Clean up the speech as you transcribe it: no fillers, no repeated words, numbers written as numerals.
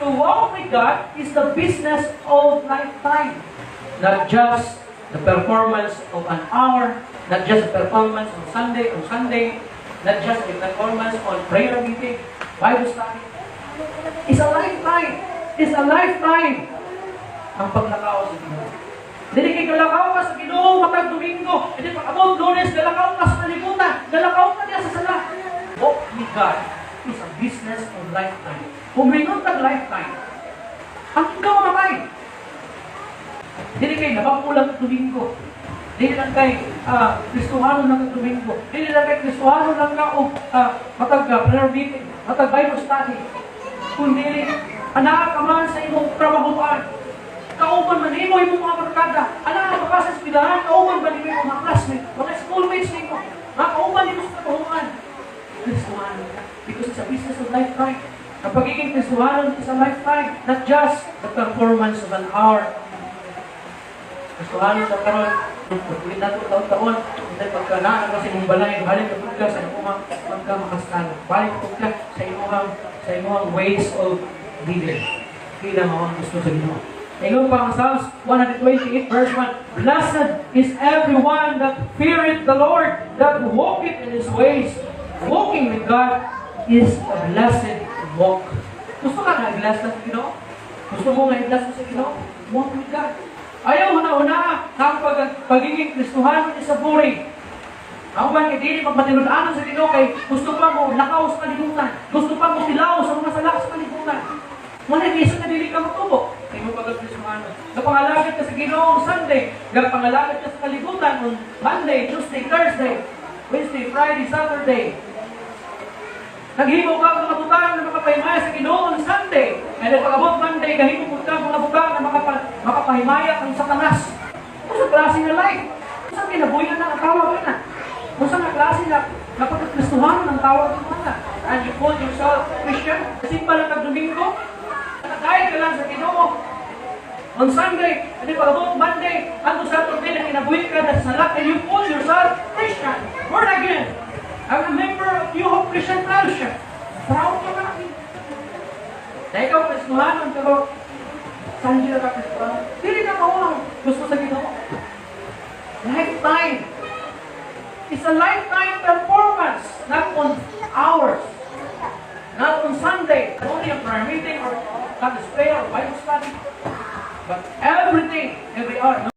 To walk with God is the business of lifetime. Not just the performance of an hour, not just the performance on Sunday, not just a performance on prayer meeting, Bible study. It's a lifetime. It's a lifetime ang paglakaw sa Ginoo. Dili kay galakaw ka sa Ginoo matag Domingo, hindi pag abot Lunes galakaw ka sa kalibutan, galakaw ka diya sa sala. Walk with God is a business of lifetime. Kung mingon tag lifetime, hanggang ka mamatay. Dili kay nabag-o lang Domingo. Dili lang kay Kristohano lang ang Domingo. Dili lang kay Kristohano lang ka o matag prayer meeting, matag Bible study. Kundi anaa ka man sa imong trabahoan. Kauban man nimo imong mga barkada. Anaa ka sa eskwelahan, kauban ba nimo imong mga classmates, mga schoolmates nimo, mga kauban nimo sa trabahoan. Kristohano ka. Because it's a business of lifetime. Ang pagiging Kristohano is a lifetime, not just the performance of an hour. Kristohano sa karon, ulit nato taon-taon, hindi pagka naa ka sa imong balay, balik ka pud ka sa imong pagka makasala. Balik pud ka sa imong ways of living. Kila mao ang gusto sa Ginoo. Ingon pa ang Psalms 128 verse 1, "Blessed is everyone that feareth the Lord, that walketh in His ways." Walking with God is a blessed walk. Gusto ka nga i-bless sa Ginoo? Gusto mo nga i-bless sa Ginoo? Walk with God. Ayaw huna-huna ang pagiging Kristohano is a boring. Ang uban kay dili magmatinud-anon sa Ginoo kay gusto pa mo lakaw sa kalibutan. Gusto pa mo tilaw sa mga sala sa kalibutan. Mao na reason na dili ka matubo. Kay mo pagka-Kristohano. Gapangalagad ka sa Ginoo on Sunday, gapangalagad ka sa kalibutan on Monday, Tuesday, Thursday, Wednesday, Friday, Saturday. Naghimo ka og mga butang na makapahimaya sa Ginoo on Sunday. And then pag-abot Monday, gahimo pud ka mga butang na makapahimaya kang Satanas. Unsa klase nga life? Unsa kinabuhi na ang tawag na? Unsa nga klase na pagka-Kristohano ng tawag mo na? And you call yourself Christian? Simba lang kag Domingo? Nakahit ka lang sa Ginoo on Sunday, and then pag-abot Monday, unto Saturday na kinabuhi ka na sa sala, and you call yourself Christian? Born again. I'm a member of New Hope Christian Fellowship. Proud ka na. Na ikaw, Kristohanon, pero saan ka ka Kristohanon? Dili na mao gusto sa Ginoo. Lifetime. It's a lifetime performance, not on hours. Not on Sunday, only a prayer meeting or God's prayer or Bible study. But everything, every hour.